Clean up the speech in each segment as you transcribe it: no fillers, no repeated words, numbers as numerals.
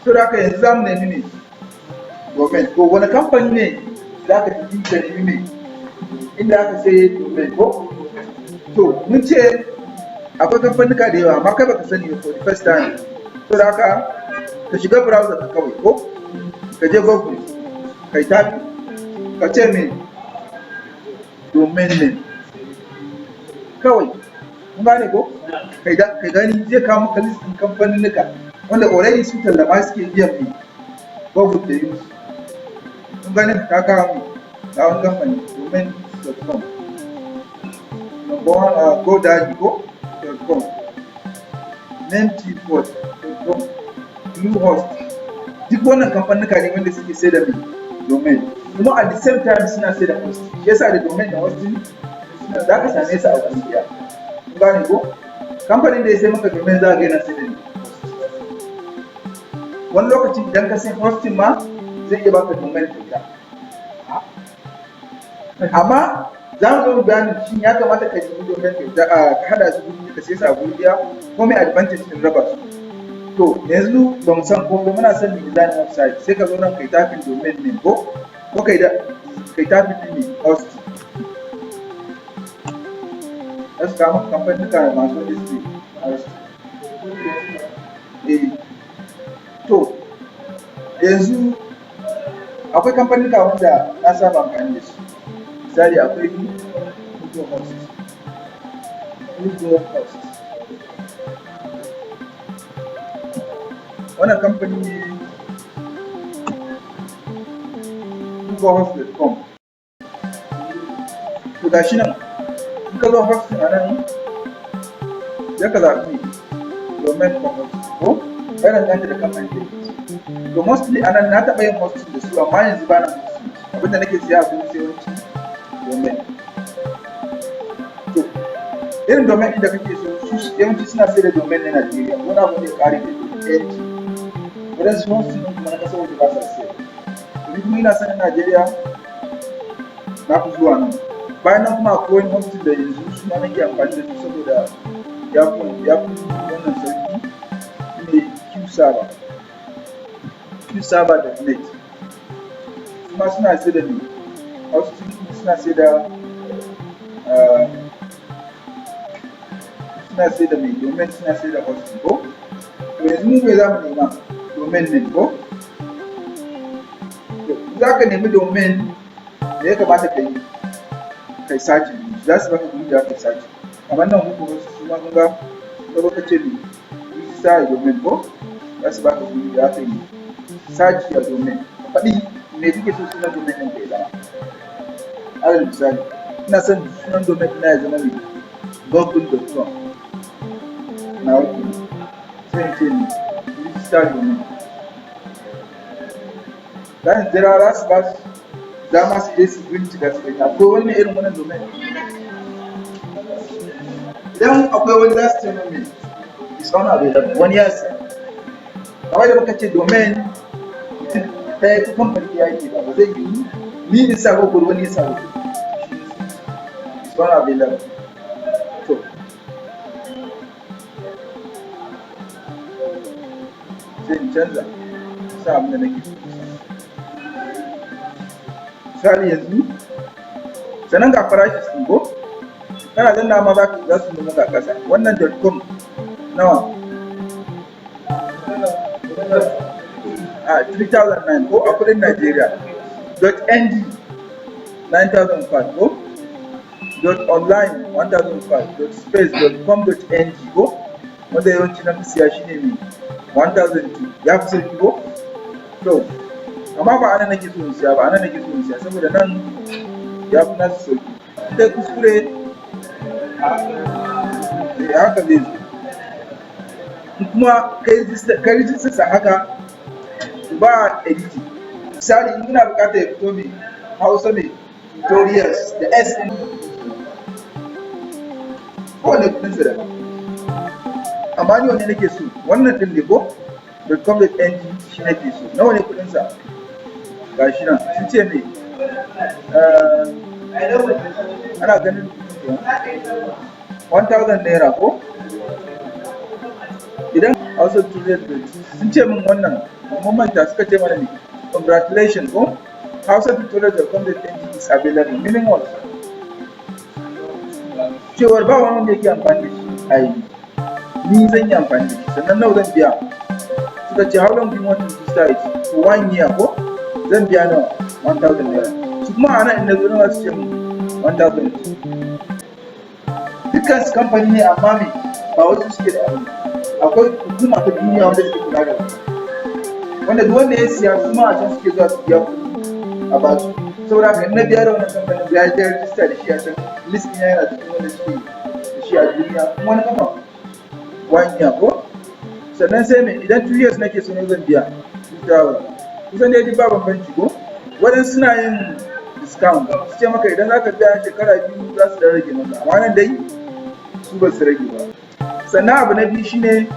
To da haka yanzu za mu nemi ne domain. To, wani kamfani ne za ka tafi ka nemi ne inda aka sai domain ko? To, mun ce akwai kamfanika da yawa, amma kai baka sani ba for the first time. To da haka ka shiga browser ka kawai, ko ka je Google, kai type, ka ce me? Domain name kawai. Kun gane ko? Kai da kai gani, zai kawo maka list ɗin kamfaninnika wanda already su tallama suke biyan mai Google da use. Kun gane? Ta kawo mu ga wani kamfani, domain.com, number one, GoDaddy ko .com, nameteapot.com, Bluehost. Duk wannan kamfanuka ne wanda suke sai da mai domain, kuma at the same time suna sai da hosting. Shi yasa da domain da hosting za ka same su a guri ɗaya. Kun gane ko? Kamfanin da ya sai maka domain, za ka ga yana sai da hosting. Wani lokacin idan ka sai hosting ma, zai iya baka domain kyauta. Amma za mu zo mu bayanin shin ya kamata ka nemi domain kyauta, a ka hada su guri, ka sai su a guri ɗaya, ko mai advantage din raba su. To, yanzu ba mu san ko muna son mu design website, sai ka zo nan kai typing domain name, ko kai da kai typing din ne hosting, za su kawo maka kamfanin masu wanda suke hosting. Eh, to yanzu akwai kamfanin wanda na saba amfani da su. Misali, akwai Google Host. Google Host, wannan kamfani ne, googlehost.com. To, gashi nan, in ka zo hosting a nan, ya ka zaɓi domain ko hosting, ko ya danganta da kamfanin da yake. To, mostly a nan na taɓa yin hosting da su, amma yanzu ba na hosting. Abinda nake siya a gurin sai yawanci domain. To, irin domain ɗin da kake so, su yawanci suna sai da domain na Najeriya ko na abu da ya ƙare da NG. Waɗansu hosting ɗin kuma na ƙasar waje ba sa siyarwa. To, ni kuma ina son na Najeriya, na fi zuwa nan. Bayan nan kuma akwai wani hosting da yanzu su ma nake amfani da su saboda ya fi wannan sauki, shine Qserver, qserver.net. Su ma suna sai da me? Hosting. Suna sai da mai domain, suna sai da hosting ko. To, yanzu mu me za mu nema? Domain name ko? To, za ka nemi domain da ya kamata ka yi, kai searching, za su baka guri da ka searching. Kamar nan hukumar su ma, kun ga, ka zo ka ce me? Register a domain ko, za su baka guri da aka yi search a domain. Ka faɗi me kake so sunan domain ɗin ka ya zama. Alal misali, ina son sunan domain ɗina ya zama mai google.com na wuce, sai in ce ni register domain. Za in jira, za su ba su dama su je su bincika su gani akwai wani irin wannan domain. Idan akwai wani, za su ce min me? Is unavailable, wani ya siya. Kamar da muka ce, domain mutum ɗaya ko kamfani ɗaya yake ba, ba zai yiwu ni in sa ko wani ya sa ko. Is unavailable. To, sai in canza, sa abin da nake so. Misali yanzu, sannan ga farashi sun ko, kana danna ma za su nuna ga ƙasa. Wannan .com nawa? A 3009 ko a kudin Najeriya. .ng 9005 ko, .online 1005, .space, .com.ng ko, wanda yawanci na fi siya shine mai 1002, ya fi sauki ko. To, amma ba anan nake so in siya ba, anan nake so in siya saboda nan ya fi nasu sauki. Kai kuskure, eh, haka zai zo. In kuma kai rijistar sa haka, ba editing. Misali, in ina buƙatar ya fito mai Hausa mai tutorials da S ɗin, kowane kuɗin sa daban. Amma ni wanne nake so? Wannan ɗin ne ko .com.ng, shi nake so. Nawa ne kuɗin sa? Gashi nan sun ce mai, ana ganin 1000 naira ko. Idan Hausa tutorial, sun ce min wannan, mun manta, suka ce mana ne congratulations ko hausatutorial.com.ng is available. Meaning what? Cewar ba wani wanda yake amfani da shi a yanzu, ni zan yi amfani da shi. Sannan nawa zan biya? Suka ce, "How long do you want to register it for?" One year ko? Zan biya nawa? 1000 naira. Su kuma a nan inda zo, nawa su ce min? 1000. Dukkan su kamfani ne, amma me, ba wasu suke da abin. Akwai hukuma ta duniya wanda suke kula da wannan, wanda duk wanda ya siya, su ma a can suke zuwa su biya kuɗi a basu. Saboda haka in na biya da wannan kamfanin, ya yi rajista da shi a can, list ɗin yana cikin wanda suke da shi a duniya. Kuma wani kafa one year ko? Sannan sai me? Idan 2 years nake so ne, zan biya 2000. Kusan dai duk ba bambanci ko? Waɗansu suna yin discount, su ce maka idan zaka biya shekara 2, za su ɗan rage maka, amma nan dai su ba su rage ba. Sannan abu na biyu shine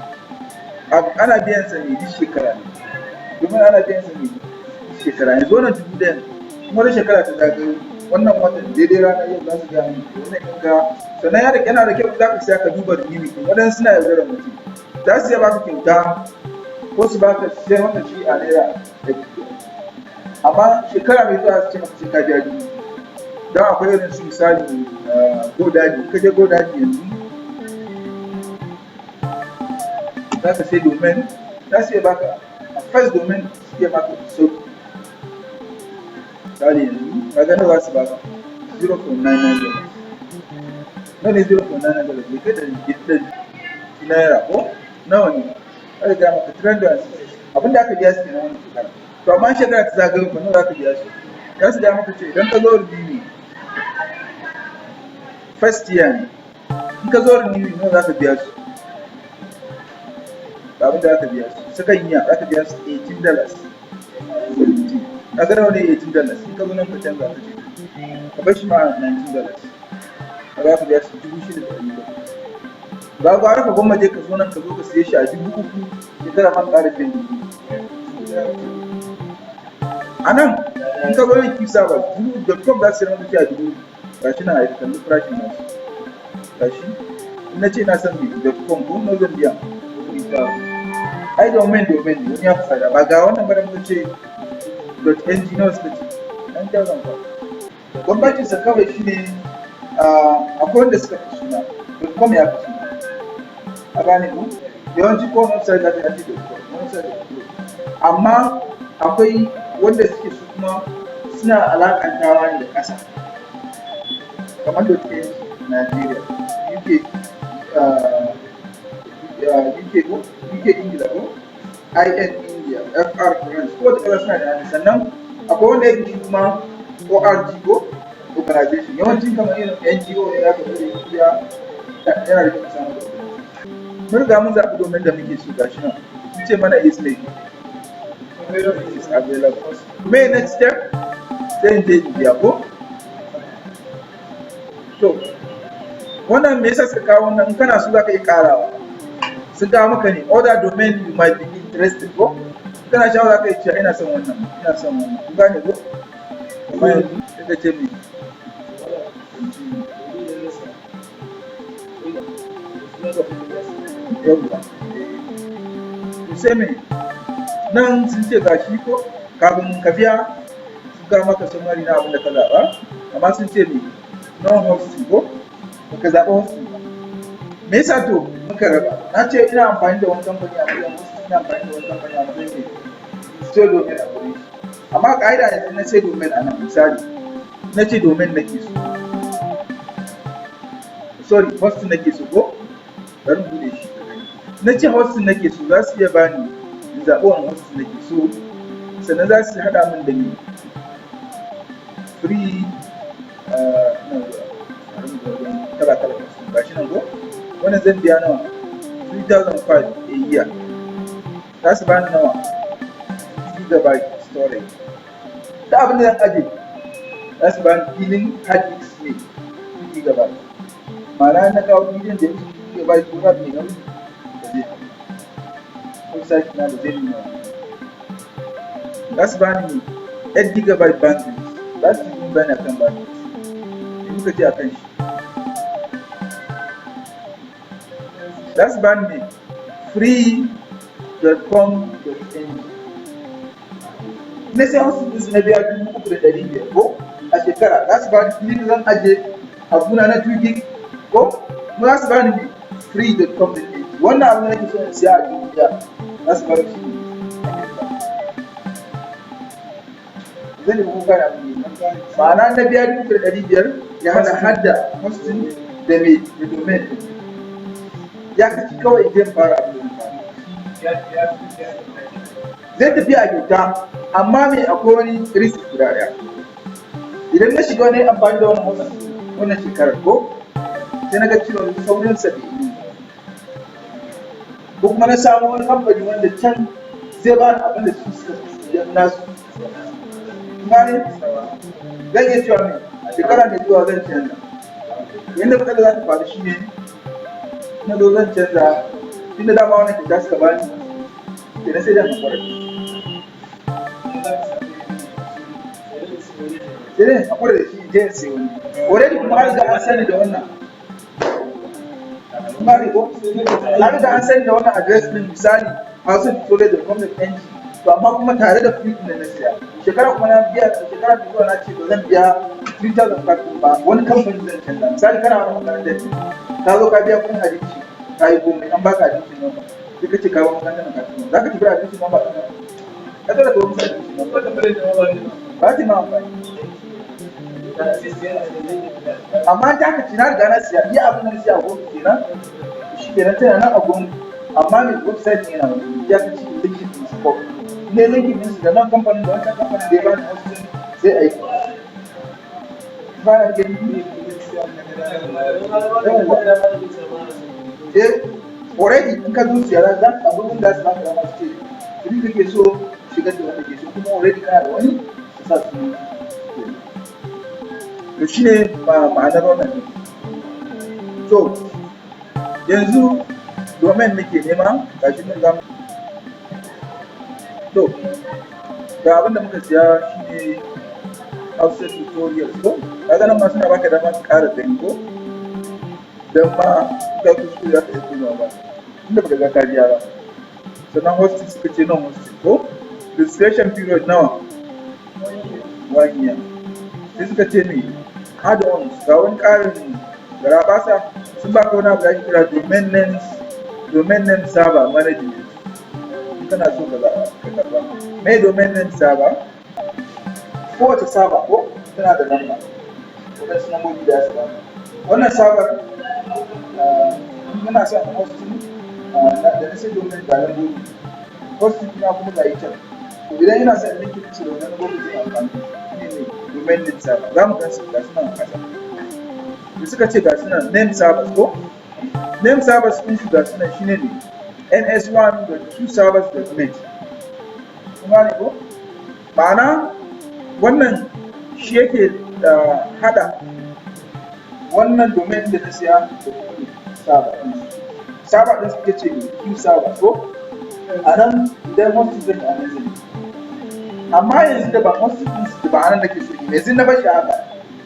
ana biyan sa ne duk shekara ne, domin ana biyan sa ne duk shekara. Yanzu wannan 1000, kuma wata shekara ta zagayo, wannan watan daidai ranar yau za su gaya min wannan in ka. Sannan yana da kyau za ka siya ka duba renewing ɗin. Waɗansu suna yaudarar mutum, za su iya baka kyauta ko su baka sai maka shi a naira 500, amma shekara mai zuwa su ce maka sai ka biya 2000. Don akwai irin su, misali GoDaddy. Ka je GoDaddy yanzu za ka sai domain, za su iya baka a first domain, su iya baka sauki. Misali yanzu ka ga nawa za su baka? $0.99. Nawa ne $0.99? Bai kai 100 naira ko nawa ne? Aka gaya maka 360, abinda aka biya su kenan wannan shekara. To amma shekara ta zagayo ko, nawa za ka biya su? Za su gaya maka ce idan ka zo renewing, first year ne, in ka zo renewing, nawa za ka biya su? Ga abinda za ka biya su. Second year za ka biya su $18. Ka ga nawa ne $18? In ka zo nan ka canza, ka ce ka bar shi ma $19, ka za ka biya su 6,700. Ba gwara ka gwammace ka zo nan ka zo ka siye shi a 3000, shekara ma ƙara biyan 2000. A nan in ka zo nan Q-server dubu .com, za su sayar maka shi a 2000. Ga shi nan a kalli farashin nasu. Ga shi, in na ce ina son mai .com ko, nawa zan biya? Ai domain domain ne, wani ya fi tsada. Ba ga wannan ba da muka ce .ng, nawa suka ce? 9000 fa. Bambancin sa kawai shine akwai wanda suka fi suna, .com ya fi suna. A gane ku, yawanci ko website za ka yi .com, website .com, amma akwai wanda suke su kuma suna alakantawa ne da ƙasa, kamar .ng Nigeria, UK, UK ko UK Ingila ko IN India, FR France, ko wata ƙasa suna da hannu. Sannan akwai wanda yake shi kuma ORG ko organization, yawancin kamar irin NGO ne za ka bude iya, yana da kyau samu da organization. Mun riga mun zaɓi domain da muke so. Gashi nan sun ce mana is mai is available. Me next step? Sai in je in biya ko? To wannan me yasa suka kawo wannan? In kana so za ka iya karawa. Sun kawo maka ne other domain you might be interested ko? Kana shawara, za ka iya cewa ina son wannan, ina son wannan. Kun gane ko? Amma yanzu sai ka ce me? Continue. Yawwa, to sai me? Nan sun ce gashi ko, kafin ka biya sun kawo maka summary na abin da ka zaɓa, amma sun ce me? No hosting ko? Baka zaɓi hosting ba. Me yasa to muka raba? Na ce ina amfani da wani kamfani a matsayin hosting, ina amfani da wani kamfani a matsayin me? Sai domain a gurin shi. Amma ƙa'ida yanzu na sai domain a nan, misali na ce domain nake so, sorry, hosting nake so ko? Bari mu buɗe shi ka gani. Na ce hosting nake so, za su iya bani in zaɓi wani hosting nake so, sannan za su haɗa min da ni free na bari mu ga wajen kala kala hosting. Gashi nan ko? Wannan zan biya nawa? 3005 a year. Za su bani nawa? Gigabyte storage da abin da zan aje. Za su bani filin hard disk ne 2 gigabyte, ma'ana na kawo bidiyon da ya wuce 2 gigabyte ko mai nauyi da zai hau website na da zai nuna. Za su bani 8 gigabyte bandwidth. Za su yi mun bayani akan bandwidth. Me muka ce akan shi? Za su bani ne free free.com.ng. Na sai hosting ɗinsu na biya 3,500 ko a shekara, za su ba ni zan aje abuna na 2 gig ko kuma za su ba ni free.com.ng. Wannan abu da nake so in siya a 1,000, za su ba ni shi a kyauta. Zan yi kuka da abu ne, ma'ana na biya 3,500 ya hada hadda hosting da mai da domain ɗin. Ya kaci kawai idan fara abu da fara zai tafi a kyauta. Amma me, akwai wani risk guda ɗaya. Idan na shiga wani amfani da wannan hosting wannan shekarar ko sai na ga cewa saurin sa bai yi, ko kuma na samu wani kamfani wanda can zai ba ni abin da su suka fi nasu gane, zan iya cewa mai shekara mai zuwa zan canza. Yadda matsala za ta faru shine, na zo zan canza, inda dama wannan kyauta suka bani kenan, sai dan hakura, sai dai hakura da shi, je in sayi wani. Already kuma an riga an sani da wannan. Kun gane ko? An riga an sani da wannan address din, misali hausa.com.ng. To amma kuma tare da free din da na siya, shekara kuma na biya, shekara mai zuwa na ce ba zan biya 3000 ba, wani kamfani zan canza. Misali, kana wani makarantar ne, ka zo ka biya kuɗin abinci, ka yi komai, an baka admission number, sai ka ce ka bar makarantar nan kafin za ka tafi da admission number ɗin nan, ka dole ka bar musu admission number, ba ta ma amfani. Amma ta haka ci, na riga na siya, iya abin da na siya a gwamnati kenan, shi kenan, tana nan a gwamnati. Amma mai website ne yana wani ya ci linkin din su ko ne, linkin din su da nan kamfanin da wancan kamfanin da ya bani hosting, sai a yi ba na gani. Yawwa, eh, already in ka zo siya za ka abin da su baka dama su ce kuɗi kake so shigar da wanda ke so, kuma already kana da wani su sa su. To shine ma'anar wannan ne. To yanzu domain nake nema, gashi mun zamu. To ga abin da muka siya, shine Hausa Tutorials ko. Kaga nan ma suna baka dama ka ƙara gani ko, dan ma ka kuskure za ka iya komawa ba tunda baka ga ka biya ba. Sannan hosting suka ce nan hosting ko registration period nawa? One year. Sai suka ce me, add-ons, ga wani ƙarin garabasa, sun baka wani abu da ake kira domain name server management. In kana so ka zaɓa ka karɓa. Me domain name server? Kowace server ko tana da lamba, waɗansu lambobi da su baka. Wannan server, in muna son hosting da na sai domain, ga lambobi, hosting ina kuma ga ita. To idan ina son linkin su da wannan lambobi zai amfani ne mai domain name server. Za mu gan su, ga su nan a ƙasa da suka ce ga su nan name servers ko. Name servers ɗin su ga su nan, shine ne ns1.qservers.net. Kun gane ko? Ma'ana wannan shi yake hada wannan domain da na siya da kuma ne server ɗin su. Server ɗin suke ce ne Q server ko. A nan idan hosting zan yi, a nan zan yi. Amma yanzu da ba hosting ɗin su ba, a nan nake so yi. Yanzu na bashi haka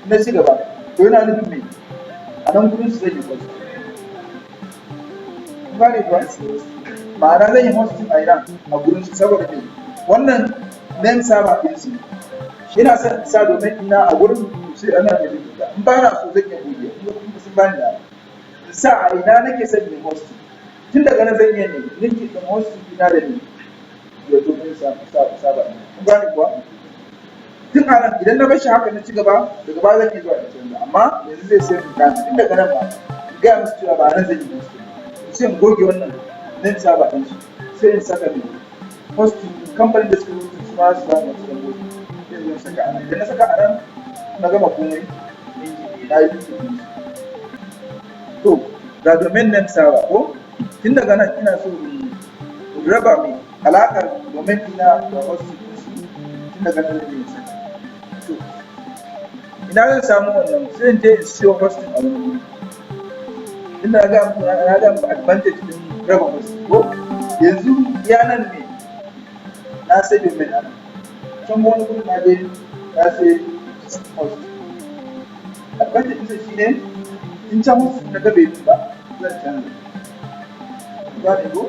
na ci gaba, to yana nufin me? A nan gurin su zan yi hosting. Kun gane kuwa? Ma'ana zan yi hosting a ina? A gurin su. Saboda me? Wannan name server ɗin su. Ina son in sa domain ina a gurin, sai ana da rubuta. In ba na so, zan iya goge in kuma sun bani da in sa a ina nake son yin hosting. Tun daga nan zan iya ne linkin ɗin hosting ina da ne da domain server ɗin. Kun gane kuwa? Tun a nan idan na bar shi haka na ci gaba, daga baya zan iya zuwa in canza. Amma yanzu zai sai mun gane tun daga nan ba in gaya musu cewa ba nan zan yi hosting, sai in goge wannan name server ɗin su, sai in saka mai hosting kamfanin da suka hosting, su ma su bani wasu lambobi, sai in saka a nan. Idan na saka a nan na gama komai, na yi linkin ɗin su. To ga domain name server ko. Tun daga nan ina so in raba mai alaƙar domain ɗina da hosting ɗin su, tun daga nan zan iya saka. To ina zan samu wannan? Sai in je in siyo hosting a wani wuri. Inda na ga muku advantage din raba hosting ko. Yanzu iya nan ne na sai domain a nan, can wani gurin na je na sai hosting. Advantage ɗinsa shine in can hosting na ga bai ba, zan canza. Gane ko?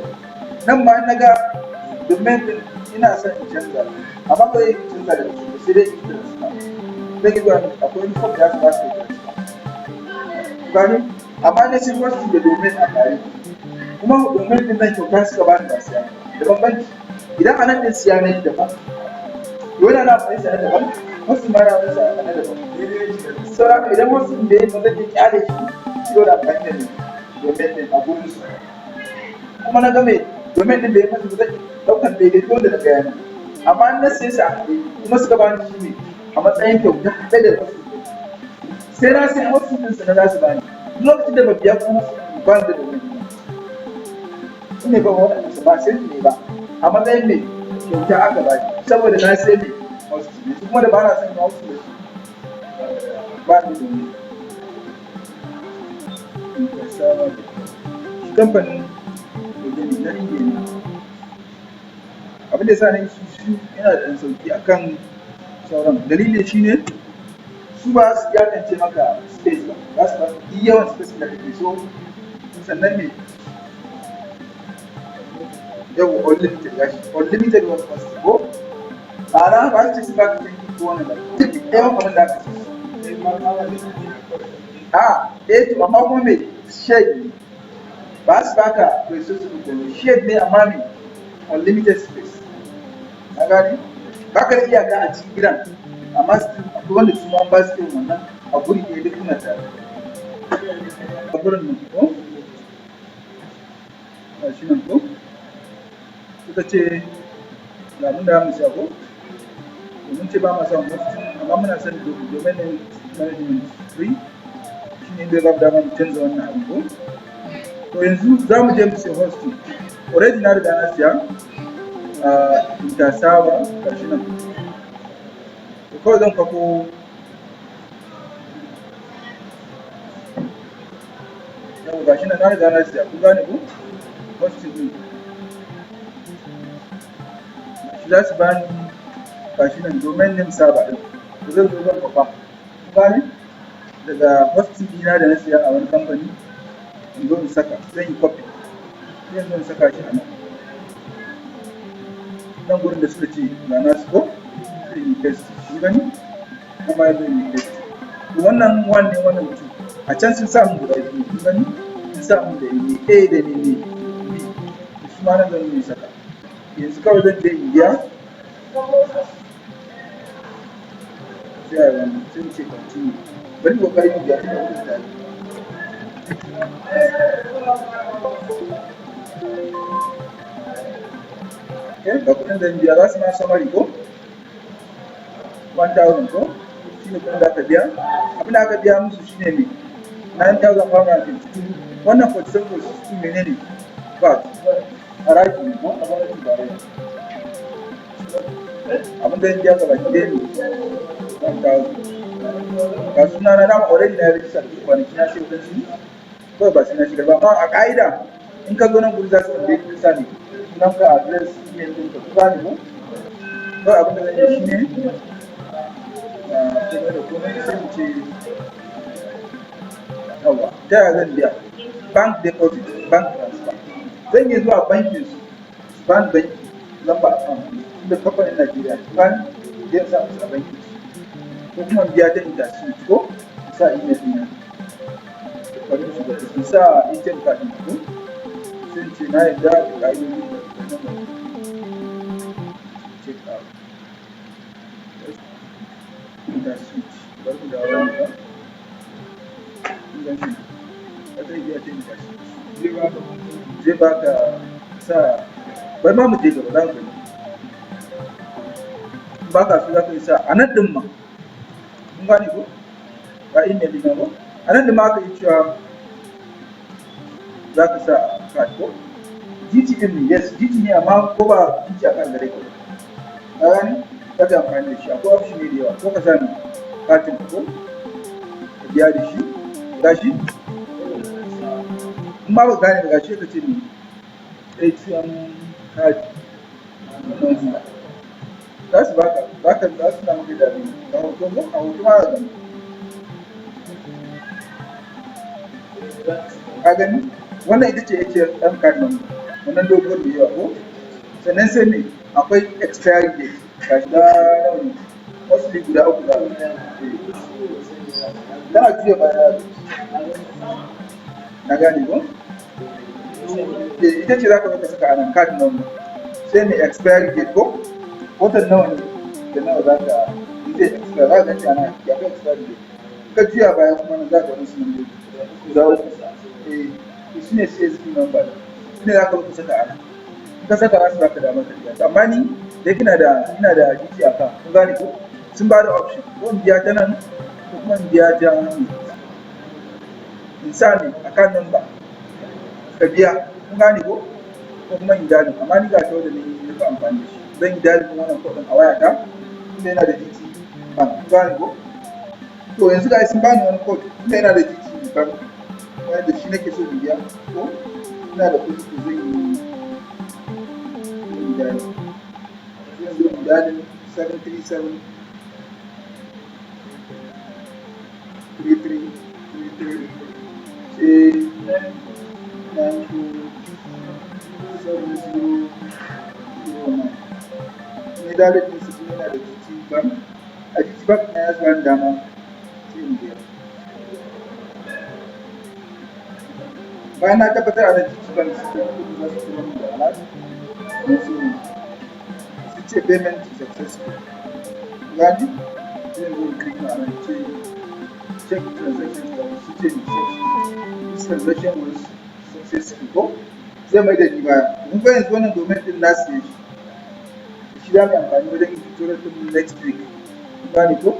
Nan ma na ga domain din ina son in canza, amma ba zai canza daga su ba, sai dai in transfer. Zai yi zuwa, akwai wani form da za su ba su transfer. Gani? Amma na sai hosting da domain a tare. Kuma domain din nan kyauta suka ba ni, ba siya da bambanci. Idan a nan din siya na yi daban, dole na amfani sa na daban, hosting ma na amfani sa na daban. Saboda idan hosting da ya ba, zan iya kyale shi ci gaba da amfani da ni domain din a gurin su. Kuma na ga mai domain din da ya masa, zan ɗaukar daidai dole na gaya. Amma in na siye shi a haɗe kuma suka bani shi ne a matsayin kyauta haɗe da hosting din, sai na sai hosting din sa za su bani. Lokacin da ba biya kuma ba da domain din su ne ba, waɗanda ba sai ne ba, a matsayin mai kyauta aka bani saboda na sai mai hosting ne. Kuma da ba na son hosting da su, ba ni domain. Shi kamfanin waje na Indiya ne. Abin da ya sa na yi su yana da ɗan sauƙi akan sauran, dalili shi ne su ba su iyakance maka space ba, za su ba duk yawan space da kake so. Sannan me yau unlimited gashi, unlimited wani cost ko ma'ana ba su ce su baka 10 ko wani ba, duk yawan abin da aka ce. A eh, to amma kuma me shared ne, ba su baka to su ko shared ne, amma me unlimited space. Na gane baka da iyaka a cikin gidan, amma still akwai wanda su ma an ba su irin wannan a guri ɗaya, duk kuna tare a gurin nan ko. Ga shi nan ko, suka ce ga mun da mu siya ko. Mun ce ba ma son hosting, amma muna son domain management free, shine inda za mu dama mu canza wannan abu ko. To yanzu za mu je mu siya hosting. Already na riga na siya a Intasaba, gashi nan. To kawai zan kwafo. Yau gashi nan na riga na siya, kun gane ko? Hosting din shi za su bani, gashi nan domain name server din. To zan zo zan kwafa, kun gane, daga hosting ɗina da na siya a wani kamfani, in zo in saka. Zan yi copy, sai in zo in saka shi a nan nan gurin da suka ce ga nasu ko, sai in yi paste. Kun gani? Kuma ya zo in yi paste. To wannan one ne, wannan two. A can sun sa mun guda biyu, kun gani, sun sa mun da ne A da ne B. Su ma nan zan yi saka. Yanzu kawai zan je in biya, sai a yi wannan, sai mu ce continue. Bari mu kokari mu biya tunda kudin tare. Okay, ga kudin da biya, za su ma summary ko, 1000 ko, shine kudin da aka biya. Abin da aka biya musu shine ne 9552. Wannan 47.62 menene? VAT, haraji ne ko a gwamnatin tarayya. Abin da ya biya gaba ki ne 1000. Ga suna na, dama already na rijista da kwanaki na sai wajen su, kawai ba sai na shigar ba. Amma a ƙa'ida in ka zo nan guri za su tambaye ka, sa ne sunan ka, address, email ɗin ka, kuka ne ko. Kawai abin da zan yi shine komai da komai, sai mu ce yawa. Ta yaya zan biya? Bank deposit, bank transfer. Zan iya zuwa bankin su su bani banki lamba, account inda kamfanin Najeriya su bani, zai sa musu a bankin su, ko kuma in biya ta Interswitch ko in sa email ɗina. Bari mu shiga, in sa ATM card ɗin ko, sai in ce na yarda da ƙa'idodi da nan, check out Interswitch. Bari mu dawo nan ba, kun gan shi, wata biya ta Interswitch zai baka sa. Bari ma mu je gaba, za ku gani. In ba ka so, za ka yi sa a nan ɗin ma. Kun gane ko? Ga email ɗina ko, a nan ɗin ma aka yi cewa za ka sa card ko. GT ɗin ne, yes, GT ne, amma ko ba GT a kan gare ka ba, ka gane, za ka yi amfani da shi. Akwai option ne da yawa ko ka sa ni katin ko ka biya da shi. Gashi, in ma ba gane ba, gashi ka ce ne ATM card number, za su baka, baka za su na maka da ga hoto ko, a hoto ma ka gani. Ka gani, wannan ita ce ATM card number. Wannan dogon da yawa ko. Sannan sai me? Akwai expiry date. Ga shi da nawa ne? Mostly guda uku za a. Kana juya baya, na gane ko? Eh, ita ce za ka zo ka saka a nan, card number. Sai mai expiry date ko? Watan nawa ne da nawa za ka zai expire, za ka gan shi a nan, ya kai expiry date. Ka juya baya kuma nan za ka wani sunan guda uku. Eh, to shi ne CSV number. Shi ne za ka zo ka saka a nan. In ka saka, za su baka damar ka biya. Amma ni da yake ina da GT account, kun gane ko? Sun ba da option ko in biya ta nan ko kuma in biya ta in sa ne account number ka biya, kun gane ko? Ko kuma in dialing. Amma ni ga ta wanda ni na fi amfani da shi. Zan yi dialing wannan code ɗin a wayata tunda yana da GT Bank, kun gane ko? To yanzu ga sun bani wani code tunda yana da GT Bank wanda shi nake so in biya ko ina da kuɗi, to zan yi dialing. Zan zo in dialing 737 33 33 sai 92 70 09. Ni dialing ɗin su yana da GT Bank. A GT Bank na ya bani dama sai in biya. Bayan na tabbatar a nan GT Bank su za su turo min da alert don su ce payment successful. Gani? Sai in zo in click a nan, ce check transaction status, su ce this transaction was successful ko? Zai mai da ni baya. Kun ga yanzu wannan domain din na siye shi. Shi za mu yi amfani wajen yin tutorial din next week. Kun gane ko?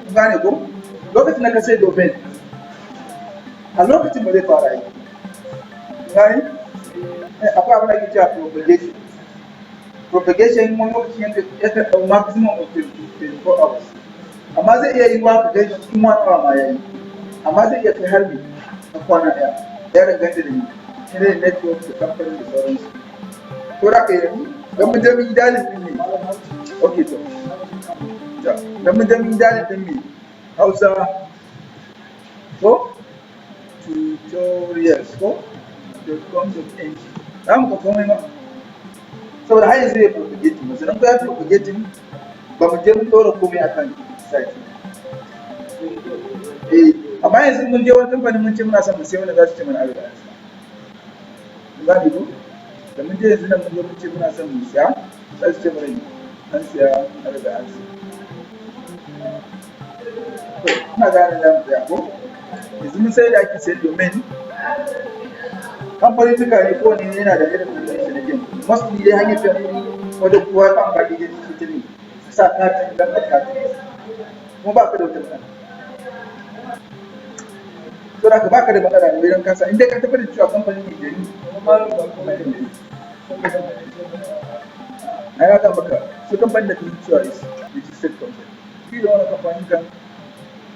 Kun gane ko? Lokacin da ka sai domain, a lokacin ba zai fara aiki. Kun gane? Akwai abin da ake cewa propagation. Propagation wani lokacin yakan ɗau maximum of 24 hours. Amma zai iya yiwuwa ka gan shi cikin 1 hour ma ya yi. Amma zai iya kai har na kwana ɗaya. Ya danganta da ni. Shi ne network da kamfanin da sauransu. Ko da ka yanzu, don mun je mun yi dialing ɗin ne. Ok to. To, don mun je mun yi dialing ɗin ne. Hausa ko? Tutorials ko? .com.ng. Za mu ga komai ma. Saboda har yanzu ya propagating ba, sannan ko ya propagating ba mu je mun ɗora komai akan site. Eh, amma yanzu mun je wani kamfanin mun ce muna son mu sai wani, za su ce mana an riga an siya. Kun gane ko? Da mun je yanzu nan mun zo mun ce muna son mu siya, za su ce mana an siya, an riga an siya. To, ina gane za mu tsaya ko? Yanzu mun sai da ake sayar domain. Kamfanin duka ne, kowane yana da irin hanyar shi na biyan kuɗi. Mostly dai hanyar biyan kuɗi wadda kowa ya fi amfani da ita ce ne sa katin, lambar katin. Kuma ba ka da wata matsala. Saboda haka baka da matsala ne wajen kasa in dai ka tabbatar da cewa kamfanin ne jari. Kamfanin ne. Ai na ga maka su kamfanin da kan cewa is registered company. Shi da wani kamfanin kan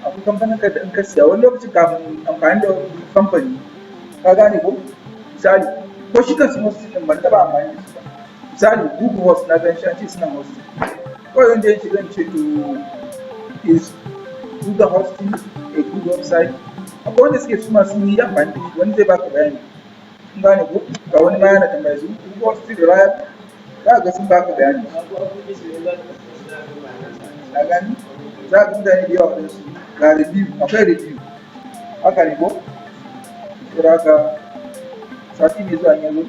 akwai kamfanin ka da in ka siya wani lokacin kafin amfani da kamfani, ka gane ko? Misali, ko shi kansu hosting din ban taɓa amfani da shi ba. Misali, Google Host, na gan shi an ce suna hosting. Kawai zan je in shiga in ce to, is Google hosting a good website? Akwai wanda suke suma sun yi amfani da shi, wani zai baka bayani. Kun gane ko? Ga wani ma yana tambaya su Google hosting reliable, za ga sun baka bayani. Ka gani? Za ga mutane da yawa waɗansu ga review, akwai review. Haka ne ko? Saboda haka sati mai zuwa in ya zo